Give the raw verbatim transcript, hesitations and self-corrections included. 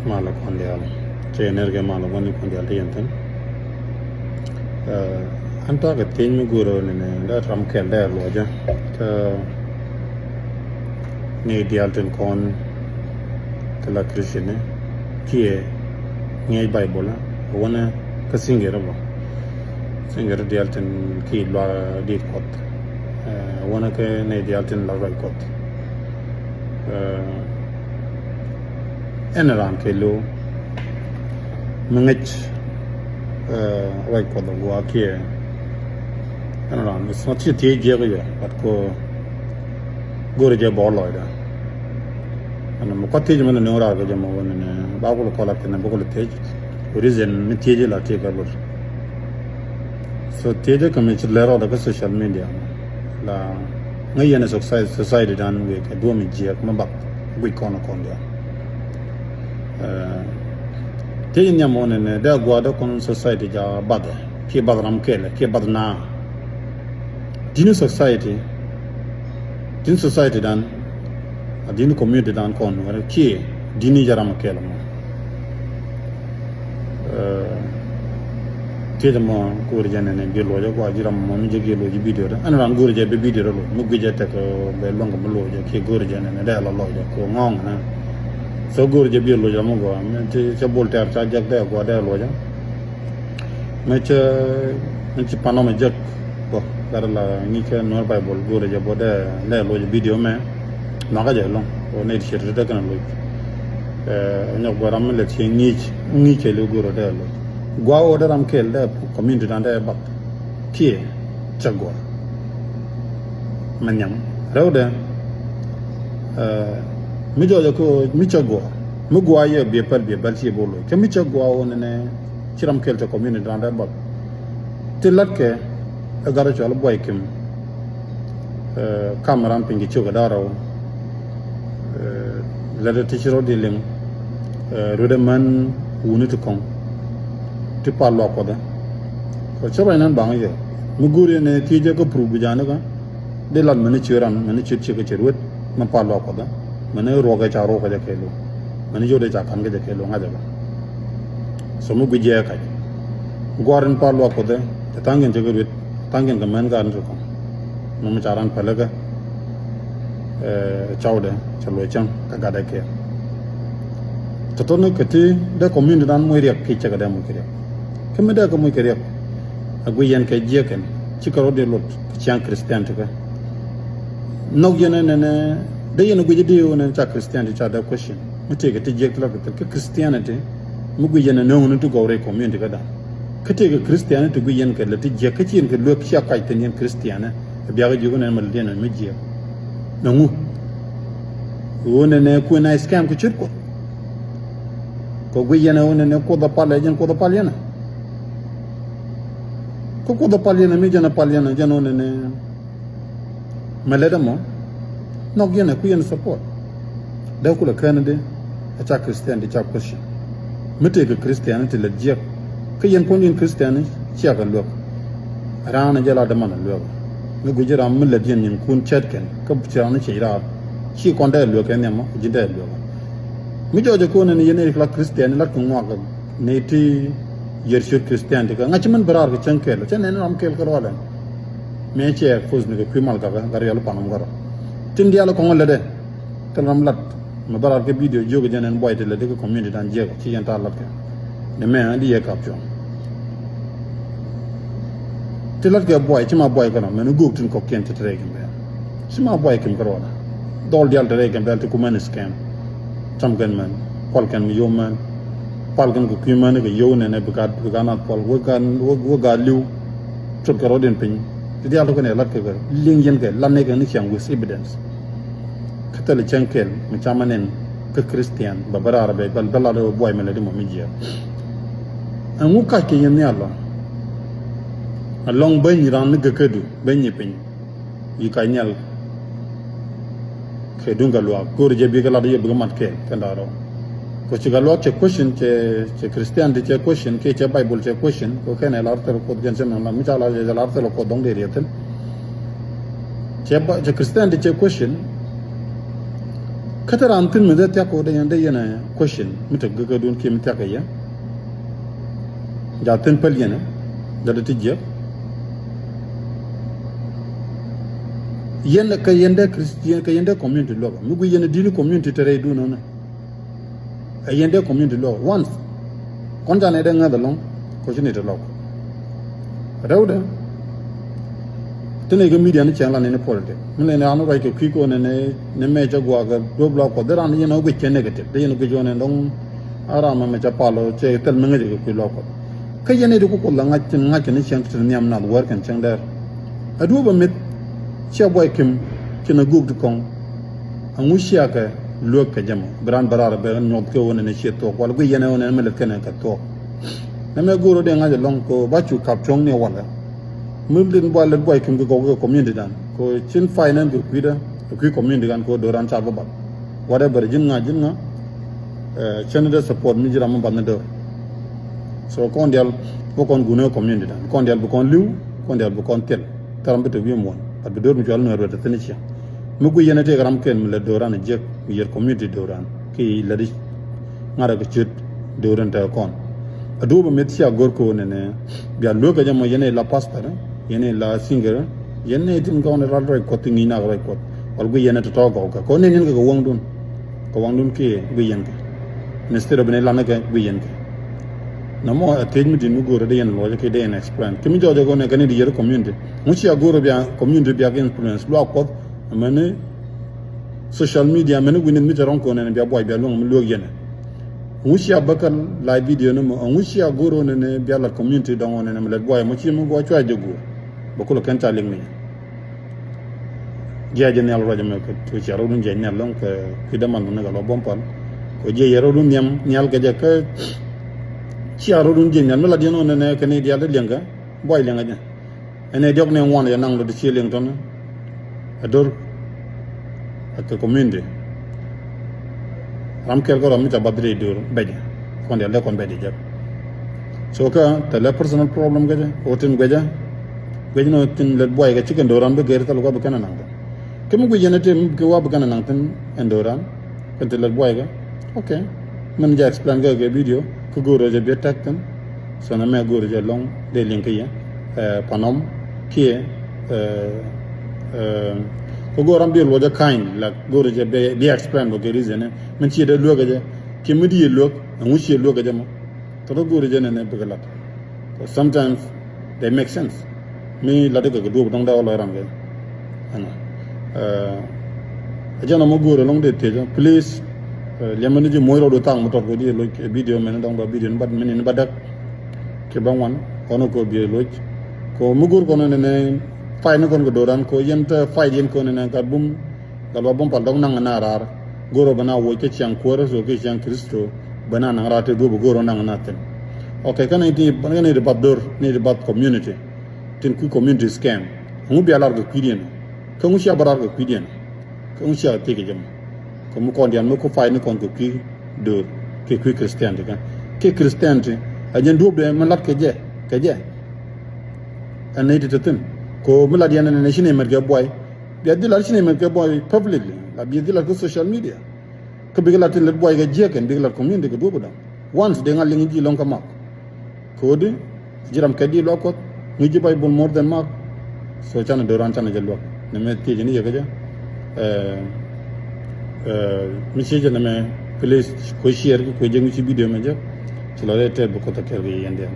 Malɛ kɔn diaal. Cɛ ner kɛ malɛ kɔn ni kɔn diaal ti yɛn thin. An takɛ thiec mi gurɛ ni ni dee ram kɛl dee luɔcä kä ni diaal tin kɔn ti la Christian ni kiɛ ŋiɛc Bible a wanɛ kä siŋgɛ rɛ bɔ. Siŋgɛ rɛ diaal tin ki luak dit Kuɔth. Wanɛ kä ni diaal tin la ruac Kuɔth. Ɛn raan kɛ lo̱o̱ mi ŋäc ruac Kuɔth a gua̱a̱ kiɛ ɛn raan mi ci thiec jiɛk yɛ bat ko go̱rɛ jɛ bɔɔl lɔcda. Ɛn mi kuath thiec mi ni nööŋ raar kɛ jɛ mɔ wä ni ni ba kul kɔl a kɛn bi kul thiec. Ku reason mi thiec la tiek kɛ lot. So thiec kɛ mi ci lɛr rɔɔdɛ kä social media la ŋäc yɛn ɛ society dan wëë kɛ duɔ̱ɔ̱m jiɛk mi bak guic kɔn kɔn diaal. Thiec nhiam wä ni ni dee gua̱a̱ dee kɔn society ja bath kiɛ bath ram kɛl kiɛ bath naa. Dini society dini society dan a dini community dan kɔn wɛrɛ kiɛ dini ja ram kɛl mɔ. Thiec mɔ go̱o̱r jɛ nɛnɛ bi luɔcɛ gua ji̱ ram mɔ mi jɛ gi luɔcɛ video dɛ ɛn ran go̱o̱r jɛ bi video dɛ luɔc mi gui jɛ tek bɛ luɔŋ kɛ mi luɔcɛ kiɛ go̱o̱r jɛ nɛnɛ dɛ la luɔcɛ kɛ ŋɔŋ nɛ. So go̱o̱r jɛ bi luɔcɛ ram mi gua mi cɛ bol tɛr ca jɛk dɛ gua dɛ luɔcɛ. Mi cɛ mi ci panɔ mi jɛk bɔ gat la ŋi̱i̱cɛ Nuer Bible go̱o̱r jɛ bɔ dɛ lɛ luɔcɛ video mɛ. Nɔkä jɛ lɔŋ wä nɛy ti ciet ti däkɛn a loc. Nyɔk bä ram mi lɛ thiec ŋi̱i̱c ŋi̱i̱c kɛɛl i̱ go̱o̱r dee a loc. Gua̱a̱ wä dee ram kɛɛl dee community dan dee bath kiɛ cä gua̱a̱. Mɛ nhiam rɛwdɛ mi jɔɔcɛ ko mi cä gua̱a̱ mi gua̱a̱ yɛ biɛ päl biɛ päl ci bä loc kä mi cä gua̱a̱ wä nɛnɛ ci ram kɛɛl cɛ community dan dee bath. Ti latkɛ ɛ gat ɛ cɔal buay kim. Kam ran piny kɛ ciök ɛ da̱rɛw. Lɛt ɛ ti ci rɔ di liŋ. Ruet ɛ män wuni ti kɔŋ ti pal luak kuɔth ɛ. Kɛ cä ruac nan baŋ yɛ mi go̱o̱r yɛn ɛ thiec jɛ kä proof bi ja̱a̱n kä. Di lat mɛn ni ciöt ran mɛn ni ciöt ciek kä cɛ ruet mɛn pal luak kuɔth ɛ. Mɛn ni ruɔk ɛ ca ruɔk kä jɛ kɛɛl wä mɛn ni yot ɛ ca ka̱n kä jɛ kɛɛl wä ŋa̱cɛ kä. So mi gui jiɛɛk kac gua̱r in pal luak kuɔth ɛ. Tɛ tha̱a̱ŋ kɛn cɛ kä ruet tha̱a̱ŋ kɛn kɛ mɛn kä ran ti kɔŋ. Nɔmɔ ca ran pälikä cawdɛ cɛ luɔc cäŋ kɛ gatdɛ kɛɛl. Tɔ̱tɔ̱ni kɛ ti dee community dan moc riɛk kiɛ cɛ kɛ dee moc kɛ riɛk. Kä mi dee kɛ moc kɛ riɛk a gui yɛn kɛ jiɛk kɛn ci kɛ rɔ dee lot kɛ ciaŋ Christian ti kɛ. Nhɔk yɛn ɛn ɛn dee yɛn a gui jɛ dee wun ɛn ca Christian ti ca dee question. Mi tëëkɛ ti jiɛk ti la kɛ thil kä Christianity mi gui yɛn a nööŋ ni ti gɔw rɛy community kä da̱ŋ. Kä tëëkɛ Christianity gui yɛn kɛ lɛ ti jiɛk kä ci yɛn kɛ luek cia kac thi̱n yɛn Christian ɛ biakä jiök nɛn mɛ lɛ diɛn mi jiɛk. Nɛ ŋu ɣöö nɛnɛ kuën a scam kɛ ce̱t Kuɔth. Kɛ gui yɛn ɛ ɣöö nɛnɛ Kuoth a pal ɛ jɛn Kuoth a pal yɛn ɛ. Kä Kuoth a pal yɛn ɛ mi jɛn a pal yɛn ɛ jɛn ɣöö nɛnɛ. Mɛ lɛt ɛmɔ nhɔk yɛn ɛ ku yɛn support. Dee kulɛ kään di ɛ ca Christian di ca question. Mi tëëkɛ Christian ti lät jiɛk kä yɛn puɔ̱ny yɛn Christian ciakɛ luäk. Raan ɛ jɛ la däman ɛ luäk. Mi guic ram mi lät yɛn nyinkun cɛɛt kɛn kä ci raan ciec raar. Ci kɔn dee luäk kɛ nhiamɔ ji̱n dee luäk. Mi jɔɔcɛ ko̱n ɛn yɛn ɛ kila Christian lat kɛ ŋuak. Ni ti yɛr ciöt Christian ti kä ŋa̱c ci mɛn bä raar kɛ cäŋ kɛɛl cä nɛn ram kɛɛl kä rualɛ. Mëë cɛ post ni kɛ kui̱ mal kakä gat riɛl pan ɔm gat rɔ. Tin diaal kɔŋ lätdɛ. Kɛl ram lat mɛ bä raar kɛ video jiök jɛn ɛn buay ti lätdi kɛ community dan jiäk ci yɛn ta̱a̱ latkɛ. Ni mɛ di yɛ kap cuɔ̱ŋ. Ti latkɛ buay ci ma buay kɛn ɔ mɛn i̱ göök tin kɔ̱kiɛn ti te rɛy Gambɛl. Ci ma buay kim kɛ ruɔdɛ. Dhɔl diaal te rɛy Gambɛl ti kumɛn scam. Cam kɛn mɛn kual kɛn mi yom mɛn. Pal kɛn kɛ kui̱ mɛn kɛ yom nɛnɛ bi gat bi gat nath kual wek gat wek gat li̱w. Cot kɛ rɔɔdiɛn piny ti diaal ti kɛn ɛ lat kɛ kɛ liŋ yɛn kɛ lat nɛ kɛ ni ciaŋ with evidence. Kä thilɛ cäŋ kɛl mi camä nɛn kä Christian bɛ bä raar bɛ bɛl bɛ lat ɛ buay mɛ lɛ di mɔ mi jiɛɛr. Ɛŋu kac kɛ yɛn nhial lɔ. Alɔŋ bäny ran ni gäkädu bäny ni piny. Yi kac nhial. Kɛ duŋ kɛ luaak go̱o̱ri jɛ bikɛ lat yɛ bikɛ mat kɛɛl kɛn da̱a̱ rɔ. Kɛ ci kɛ luaak cɛ question cɛ cɛ Christianity cɛ question kiɛ cɛ Bible cɛ question kɛ kɛn ɛ lar thil Kuoth jɛn cɛ mɛn la mi ca lar cɛ lar thil Kuoth dɔ̱ŋ dee riɛth thi̱n. Cɛ ba cɛ Christianity cɛ question. Kä te raan thi̱n mi dee thiak kɛ wä dee yɛn, dee yɛn ɛ question mi te gäkädun kiɛ mi thiak kɛ yɛ. Ja thi̱n päl yɛn ɛ, ja dee ti jiɛk. Yɛn kɛ yɛn dee Christian, kɛ yɛn dee community luɔk mi gui yɛn ɛ di̱t ni community te rɛydun ɔnɛ. Ɛ yɛn dee community luɔk once. Kɔn ca nɛ dee ŋäth ɛlɔ̱ŋ kɔ ci ni te lɔk. Rɛwdɛ. Ti nɛ kɛ media ni cɛn la ni ni politic mi lɛ ni an ruac kɛ kui̱ kɔ ni ni mɛ cɛ guak kɛ duɔp lɔk kɔ dee ran yɛn ɔ guic kɛ negative dee yɛn ɔ guic ɔ ni dɔŋ. A ram mɛ mɛ cɛ pal ɔ cɛ thil mi ŋäc kɛ kui̱ lɔk kɔ. Kä yɛn ni di ku kuoth la ŋa̱c cin ŋa̱c kɛ ni cɛn ti nhiam nath wär kɛn cɛn dɛr. A duɔp a mith. Ciɛ buay kim cin a guk ti kɔŋ. Aŋu ciakɛ luek kɛ jɛ mɔ bi ran bä raar bɛ nyuɔth kɛ ɣöö nɛnɛ ciɛ thuɔk wal gui yɛn ɣöö nɛnɛ mi lät kɛnɛ kɛ thuɔk. Nɛ mɛ go̱o̱r ɣöö dee ŋa̱c ɛlɔ̱ŋ kɛ ɣöö ba cu kap cuɔ̱ŋ ni walɛ. Mi lin buay lät buay kim kɛ gɔw kɛ community dan kɛ ɣöö cin finance kɛ kui̱dä kɛ kui̱ community dan kɛ ɣöö do̱ran ca bä bal. Whatever ji̱n ŋa̱ ji̱n ŋa̱. Cɛn ni dee support mi ji̱ ram mi bath ni döör. So kɔn dial bi kɔn gunä community dan kɔn dial bi kɔn li̱w kɔn dial bi kɔn thil. Thil ram bi te wi̱i̱ muɔ̱n but bi do̱r mi cual nuɛɛr wet te thi̱n ciaŋ. Mi gui yɛn a tëëk ram kɛn mi lɛ do̱ran a jiäk mi yɛr community do̱ran ki lɛ di ŋa̱t a kɛ ciöt do̱ran te kɔn. A duɔ̱p a mith cia go̱r ko̱o̱n ɛnɛ bia lueek kɛ jɛ mɔ yɛn a la pastor yɛn a la singer yɛn a tin kɔn ral rɔy kuɔth ti ŋi̱i̱n nak rɔy kuɔth. Wal gui yɛn a tɔ̱tɔ̱ gɔw kɛ kɔn nɛn yɛn kɛ kɛ wäŋdun. Kɛ waŋdun kiɛ gui yɛn kɛ. Instead of ni lanä kɛ gui yɛn kɛ. Nɔmɔ a thiec mi di̱t mi go̱o̱rä dee yɛn luɔcä kiɛ dee yɛn explain ki mi jɔɔcä go̱o̱rä kɛ ni di yɛr community. Ŋu cia go̱o̱rä bia community bia kɛ influence luaak kuɔth. Amäni social media amäni wi̱nith mi te rɔ̱ŋ ko̱n ɛn bia buac bia luäŋ mi luäk yɛn. Ŋu cia bä kɛ live video ni mɔ ŋu cia go̱o̱rä ni bia lat community dɔŋ ɔ ni mi lɛt buac mɔ ci mi guɔ cuac jɛ go̱o̱r. Bä kulɛ kɛn ca liŋ mi. Jiac jɛ nhial ruac ɛmɛ kɛ tuc cia rɔdun jiac nhial lɔŋ kɛ kui̱dä man lɔŋ ni kɛ lɔ buɔ̱m pal. Kɛ jiac yɛ rɔdun nhiam nhial kɛ jɛ kä cia rɔdun jiac nhial mi la diɛn ɣän ɛnɛ kɛ ni diaal ti liɛŋ kɛ buay liɛŋ kɛ jɛ. Ɛnɛ diɔk ni ŋuan yɛ naŋ lɔ di cie liɛŋ tɔn. Ɛ dor. Ɛ kɛ community. Ram kɛl kä rɔ mi ca bath rɛy döör bɛcɛ kɔn dial dee kɔn bɛcɛ jɛ. So kä tɛ lɛ personal problem kä jɛ o tin guecä. Guecä nɔ tin lɛ buay kɛ ci kɛn dööran bi gɛr thil wa bi kɛn a naŋ thin. Kä mi guic yɛn a tëë mi bi kɛ wa bi kɛn a naŋ thin ɛn dööran. Kɛn ti lɛ buay kɛ. Ok. Min jɛ explain kɛ kɛ video kä go̱o̱rä jɛ bi attack thin. So nɛ mɛ go̱o̱rä jɛ lɔŋ dee liŋ kä yɛ. Panom kiɛ kä go̱o̱r ram bi luɔcä ka̱ny la go̱o̱r jɛ bi explain bä kɛ reason min ciɛ dee luäk jɛ kiɛ mi di yɛ luäk ɛŋu ciɛ luäk jɛ mɔ. Tɔtɔ go̱o̱r jɛ nɛnɛ bikɛ lat. Sometimes they make sense. Mi lat kɛ kɛ duɔp dɔŋ dee wä lɔc ram kɛ. Ɛnɔ. Ɛ jɛn ɔmɔ go̱o̱r ɛlɔŋ dee thiecä please. Liɛmɛ ni ji̱ moc rɔɔdu thaŋ mi tɔt kɛ di loc video mɛn dɔŋ ba video ni ba mini ni ba däk. Kiɛ ba ŋuan kɔn kɔ biɛ loc. Kɔ mi go̱o̱r kɔn nɛnɛ fight ni kɔn kɛ do̱ran kɔ yɛn te fight yɛn kɔn nɛnɛ gat bum. Gat ba bum pal dɔŋ naŋ na raar. Go̱o̱r bɛ na woc kä ciaŋ kuäär so kä ciaŋ Kristo bɛ na naŋ raar te duɔp go̱o̱r naŋ na thin. Ok kä ni ti ni ti bath dor ni ti bath community. Tin kui̱ community scam. Ŋu bia lar kɛ kui̱diɛn. Kä ŋu cia bä rar kɛ kui̱diɛn. Kä ŋu cia thiec kɛ jɛ mɔ. Kä mi kɔn diaal mi ku fight ni kɔn kɛ kui̱ döör kɛ kui̱ Christianity kä. Kɛ Christianity a jɛn duɔ̱pdɛ mi lat kɛ jɛ kɛ jɛ. Ɛn nɛy ti te thi̱n ko mi lat yɛn ɛn nɛy ci nɛy mɛt kɛ buay. Bia dhil lat ci nɛy mɛt kɛ buay publicly la bia dhil lat kä social media. Kä bikɛ lat tin lät buay kɛ jiäk kɛn bikɛ lat community kɛ duɔ̱pdɛ. Once dee ŋa̱ liŋ ji̱ lɔ̱ŋ kä mak. Kodi ji̱ ram kɛ di luak Kuɔth ŋi̱c ji̱ Baibul more than mak. So canɛ do̱ran canɛ jɛ luak nɛ mɛ thiec ni yɛ kä jɛ. Mi ciec jɛ nɛ mɛ please kuɛ share ki kuɛ jɛ ŋi̱c ci video mɛ jɛ. Ci lɔ dee tɛp bi Kuoth a kɛɛl kɛ yɛ yɛn diɛn.